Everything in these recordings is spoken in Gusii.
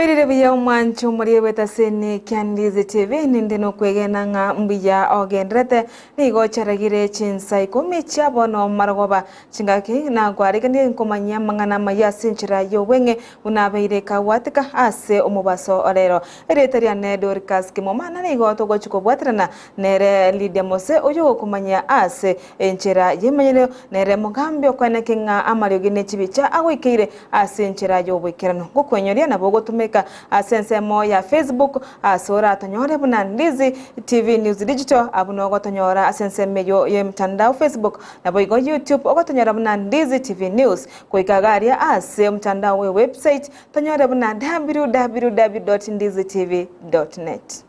Bwairire buya omwancho omorie bw'etaseni kia Ndizi TV, ninde nokwegena ng'a mbuya ogenderete, nigo ocharagire chinsa ikomi chia bono marogoba chingaki nakwareganire nkomanyia amang'ana amaya ase enchera y'obweng'e buna abeire kagwatika ase omobaso orero. Erieta riane Dorcas Kimomana nigo togochi kobwaterana nere Lydia Mose oyio ogokomanyia ase enchera y'emanyerero nere mogambi okoeneke ng'a amariogi ne chibicha agoikeire Ase enchera y'oboikeranu gokwenyoria nabo ogotumeka ase ensemo ya Facebook ase oratonyore buna Ndizi TV News Digital abwo nogotonyora ase ensemo eyio y'emtandao Facebook naboigo YouTube ogotonyora buna Ndizi TV News goika iga aria ase omtandao we website tonyore buna www.ndizitv.net.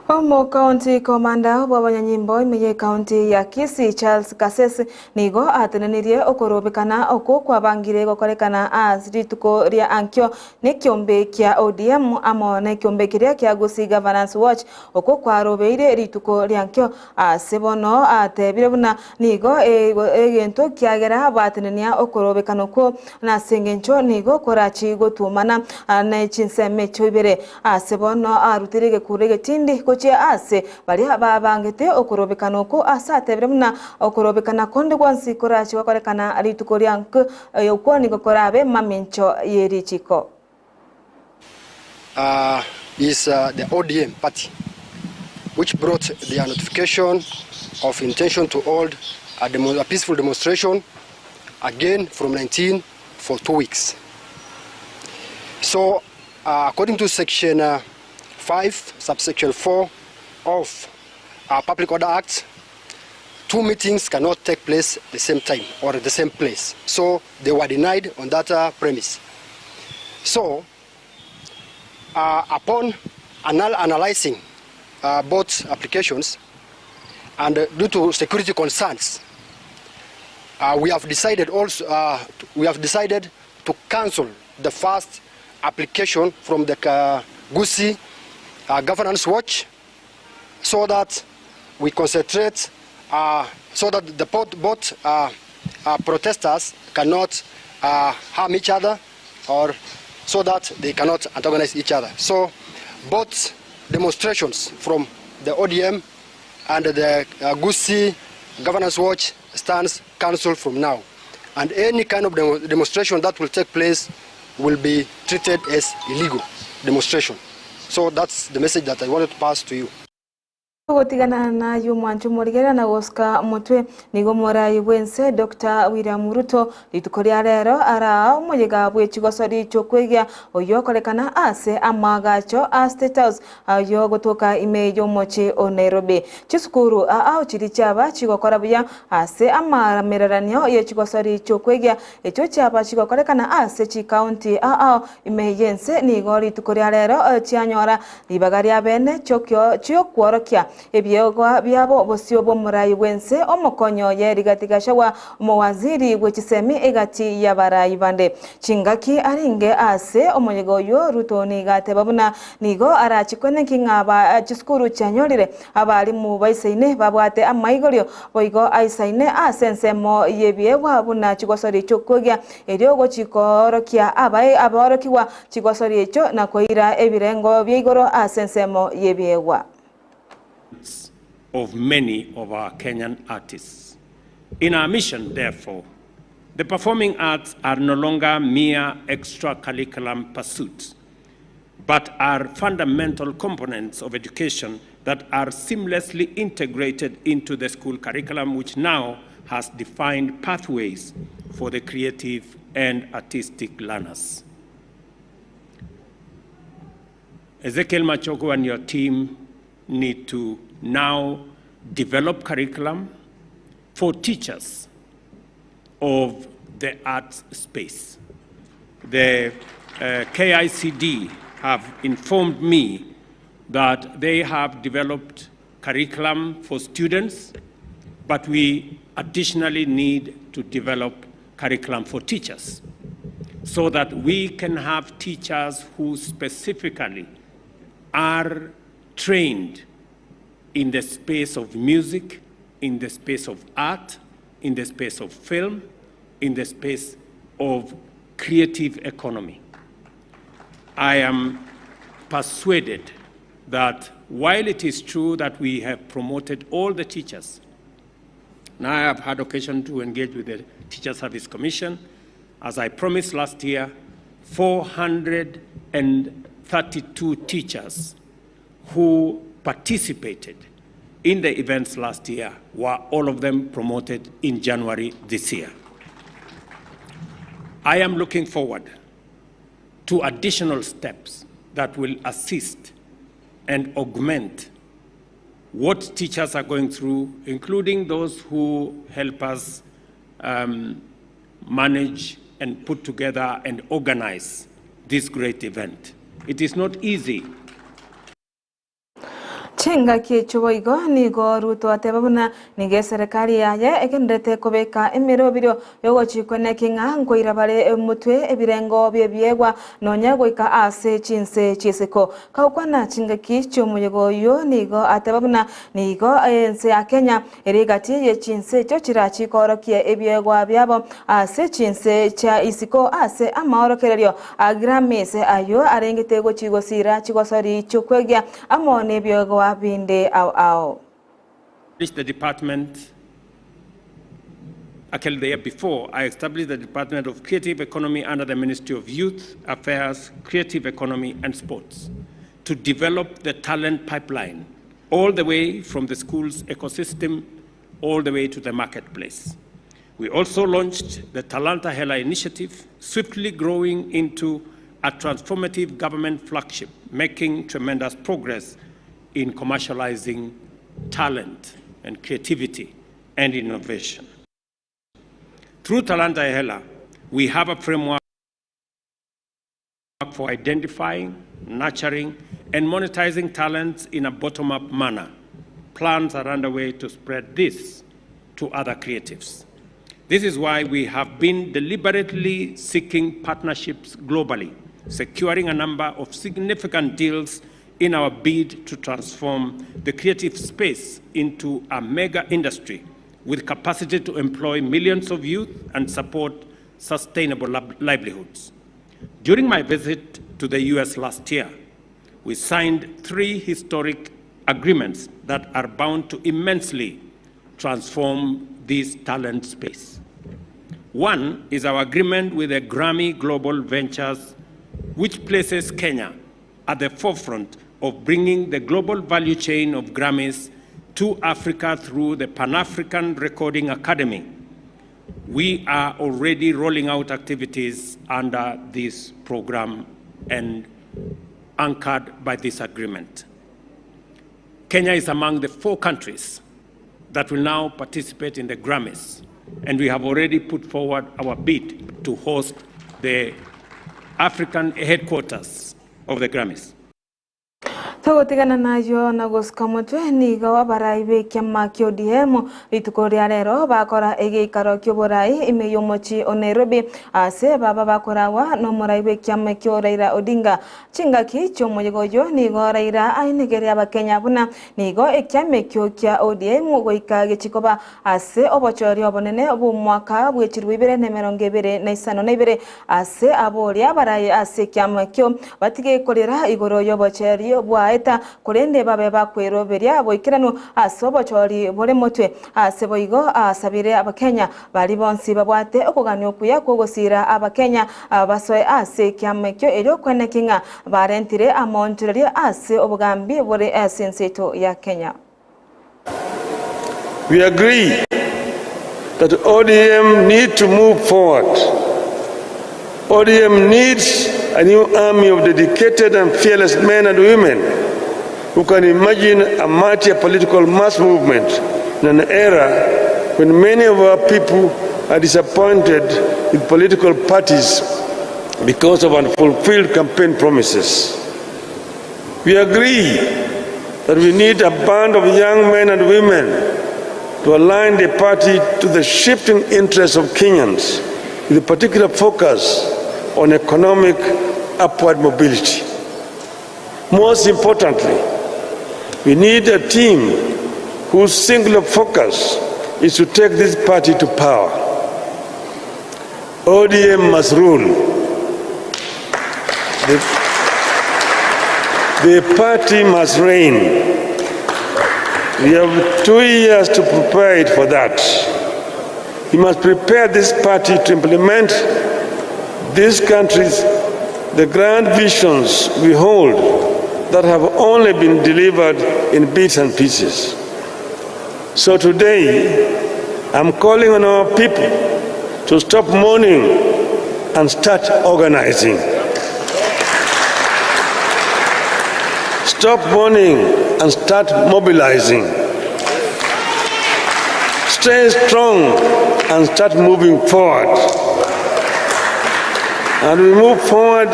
Omokaunti komanda bw'abanyanyimbo ime y'ekaunti ya Kisii Charles Kasese Nigo atenenirie okorobekana okwo kwabangire gokorekana ase rituko ria ankio nekiombe kia ODM amo nekiombe keria kia Gusii Governance Watch okwo kwarobeire rituko ria ankio. Ase bono atebire buna nigo egento kiagera batenenia okorobekana okwo nase engencho nigo korachi gotuomana ne chinsemo echio ibere. Ase bono arutire egekuro egetindi gochia ase baria babangete okorobekana oko ase atebire buna okorobekana konde gwonsi korache gokorekana rituko ria nk okwo nigo korabe mamincho ye richiko. Is the ODM party which brought their notification of intention to hold a, demo, a peaceful demonstration again from 19 for 2 weeks. So according to section 5 subsection 4 of our Public Order Act, two meetings cannot take place the same time or at the same place. So they were denied on that premise. So upon analyzing both applications and due to security concerns, we have decided also we have decided to cancel the first application from the Gusii Governance Watch so that we concentrate so that the both protesters cannot harm each other or so that they cannot antagonize each other. So both demonstrations from the ODM and the Gusii Governance Watch stands cancelled from now. And any kind of demonstration that will take place will be treated as illegal demonstration. So that's the message that I wanted to pass to you. Ogotigana nayio omwancho omorigereria na gosuka omotwe nigo omorai bw'ense Doctor William Ruto rituko ria rero araa omoyega bw'echigosori chi'okwegia oyio okorekana ase amaagacho a State House ayio gotoka ime y'omochie o Nairobi. Chisukuru ao chiria chiaba chigokora buya ase amaramereranio ye chigosori chi'okwegia echio chiaba chigokorekana ase chikaunti ao ime y'ense nigo rituko ria rero chianyora ribaga ria bene chiokworokia ebiegwa biabo bosio bw'omorai bw'ense omokonyi oye Rigathi Gachagua omowaziri bw'echisemi egati y'abarai bande. Chingaki arenge ase omoyega oyio Ruto nigo ateba buna nigo arachikwe ninki ng'a aba chisukuru chianyorire abalimu baisaine babwate amaigorio boigo aisaine ase ensemo y'ebiegwa buna chigosori chi'okwegia erio gochikoorokia abaorokigwa chigosori echio na koira ebirengo bia igoro ase ensemo y'ebiegwa. of many of our Kenyan artists. In our mission, therefore, the performing arts are no longer mere extracurricular pursuits, but are fundamental components of education that are seamlessly integrated into the school curriculum, which now has defined pathways for the creative and artistic learners. Ezekiel Machogu and your team need to now develop curriculum for teachers of the arts space. The KICD have informed me that they have developed curriculum for students, but we additionally need to develop curriculum for teachers. so that we can have teachers who specifically are trained in the space of music, in the space of art, in the space of film, in the space of creative economy. I am persuaded that while it is true that we have promoted all the teachers, now I have had occasion to engage with the Teacher Service Commission. As I promised last year, 432 teachers who participated in the events last year were all of them promoted in January this year. I am looking forward to additional steps that will assist and augment what teachers are going through, including those who help us manage and put together and organize this great event. It is not easy. Chingaki echio boigo nigo Ruto ateba buna nigo eserekari yaye egendererete kobeka emeroberio yogochikwa neki ng'a nkoira bare motwe ebirengo bi'ebiegwa nonya goika ase chinse chi'isiko. Kagokwana chingaki chi'omoyega oyio nigo ateba buna nigo ense ya Kenya ere egati ye chinse echio chirachi koorokia ebiegwa biabo ase chinse chia isiko ase amaorokererio a Grammys ayio arengete gochigosira chigosori chi'okwegia amo nebiegwa binde ao ao. The department, actually the year before, I established the Department of Creative Economy under the Ministry of Youth Affairs, Creative Economy and Sports to develop the talent pipeline all the way from the school's ecosystem all the way to the marketplace. We also launched the Talanta Hela initiative, swiftly growing into a transformative government flagship, making tremendous progress in commercializing talent and creativity and innovation. Through Talanta Hela, we have a framework for identifying, nurturing, and monetizing talents in a bottom-up manner. Plans are underway to spread this to other creatives. This is why we have been deliberately seeking partnerships globally, securing a number of significant deals in our bid to transform the creative space into a mega industry with capacity to employ millions of youth and support sustainable livelihoods. During my visit to the US last year, we signed 3 historic agreements that are bound to immensely transform this talent space. One is our agreement with the Grammy Global Ventures, which places Kenya at the forefront of bringing the global value chain of Grammys to Africa through the Pan-African Recording Academy. We are already rolling out activities under this program and anchored by this agreement. Kenya is among the 4 countries that will now participate in the Grammys, and we have already put forward our bid to host the African headquarters of the Grammys. Togotigana nayo na gosuka motwe nigo abarai b'ekiama kia ODM rituko ria rero bakora egeikaro ki'oborai ime y'omochi o Nairobi ase baba bakorawa n'omorai bw'ekiama kia Raila Odinga. Chingaki chi'omoyega oyo nigo Raila ainegere abakenya buna nigo ekiama ekio kia ODM goika gechikoba ase obochori obonene bw'omwaka bw'echirwe ibere na emerongo ebere na isano na ibere ase aboria abarai ase ekiama ekio batige korera igoro y'obochori bwa eta korende babe bakweroberia boikeranu ase obochori bore motwe ase boigo asabire abakenya bari bonsi babwate okogania okuya kwogosira abakenya basoe ase ekiama ekio erio kwenekinga barentire amonchoreria ase obogambi bore ase ense eto ya Kenya. We agree that ODM need to move forward. ODM needs a new army of dedicated and fearless men and women who can imagine a mightier political mass movement in an era when many of our people are disappointed with political parties because of unfulfilled campaign promises. We agree that we need a band of young men and women to align the party to the shifting interests of Kenyans, with a particular focus on economic upward mobility. Most importantly, we need a team whose singular focus is to take this party to power. ODM must rule. The, the party must reign. We have 2 years to prepare it for that. We must prepare this party to implement this country's the grand visions we hold that have only been delivered in bits and pieces. So today, I'm calling on our people to stop mourning and start organizing. Stop mourning and start mobilizing. Stay strong and start moving forward. And we move forward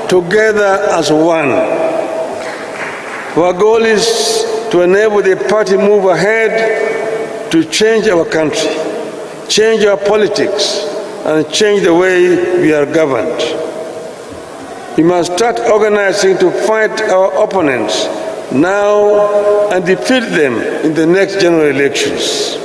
together as one. Our goal is to enable the party move ahead to change our country, change our politics, and change the way we are governed. We must start organizing to fight our opponents now and defeat them in the next general elections.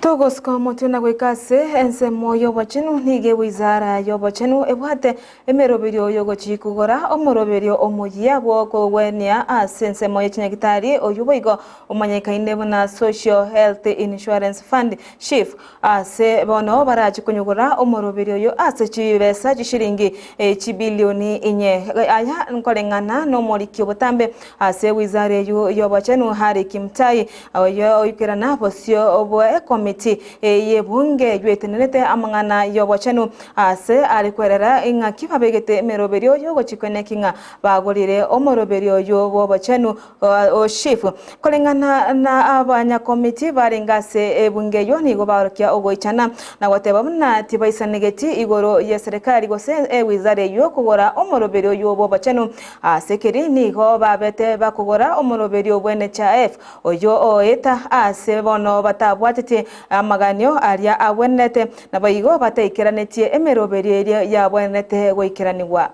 Togosika omotwe na goika ase ensemo y'obochenu, nigo ewizara y'obochenu ebwate emeroberio y'ogochia kogora omoroberio omoyia bw'okogwenia ase ensemo ye chinyagitari oyio boigo omanyekaine buna Social Health Insurance Fund, SHIF, Ase bono barache konyogora omoroberio oyo ase chibesa chishilingi chibilioni inye. Aya nkoreng'ana nomoriki obotambe ase ewizara eyio y'obochenu Harry Kimutai, oyo oikerana bosio bwe ekomiti y'ebunge eyio etenerete amang'ana y'obochenu ase are kwerera ing'aki babegete emeroberio y'ogochikweneki ng'a bagorire omoroberio oyio bw'obochenu O SHIF. Koreng'ana na abanyakomiti barenge ase ebunge eyio nigo baorokia ogoichana na goteba buna tibaisanegeti igoro y'eserekari gose ewizara eyio kogora omoroberio oyio bw'obochenu. Ase keri nigo babete bakogora omoroberio bw'NHIF oyio oeta ase bono batabwatetie amaganio aria agwenerete naboigo bataikeranetie emeroberio eria yabwenerete goikeranigwa.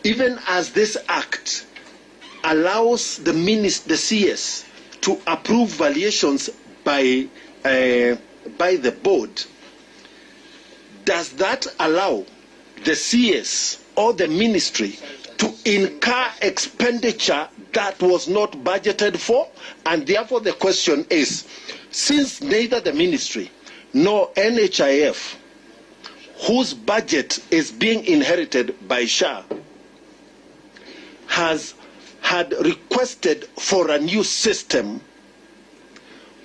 Even as this Act allows the the CS to approve valuations by by the board, does that allow the CS or the ministry to incur expenditure that was not budgeted for? And therefore the question is, since neither the ministry nor NHIF whose budget is being inherited by SHA has had requested for a new system,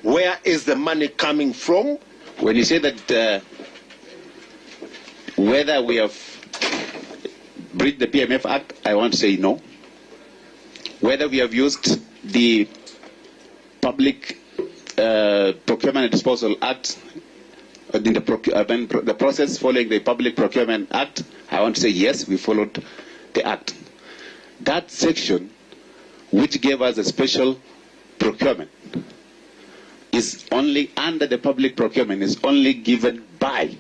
where is the money coming from? When you say that uh, whether we have breached the PMF Act, I want to say no. Whether we have used the Public uh, Procurement and Disposal Act, in the, uh, the process following the Public Procurement Act, I want to say yes, we followed the act. That section, which gave us a special procurement, is only under the public procurement, is only given by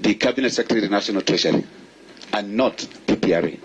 the Cabinet Secretary of the National Treasury and not PPRA.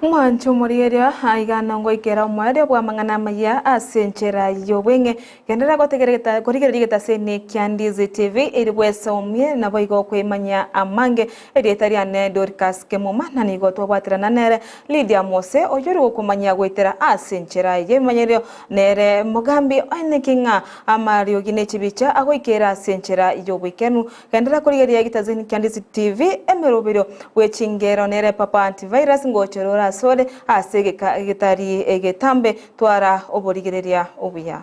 Mwanche omorigereria aiga nongoikera omoerio bw'amang'ana amaya ase enchera y'obweng'e. Genderera gotegerera korigereria egetaseni kia Ndizi TV eri bwesomie naboigo kwemanyia amange. Erieta riane Dorcas Kemuma na nigo twabwaterana nere Lydia Mose oyio ori gokomanyia goetera ase enchera y'ebimanyererio nere mogambi oeneki ng'a amariogi ne chibicha agoikera ase enchera y'oboikeranu. Genderera korigereria egetaseni kia Ndizi TV emeroberio bw'echingero nere Papa Antivirus ngochera ore asore ase egeka getari egetambe twara oborigereria obuya.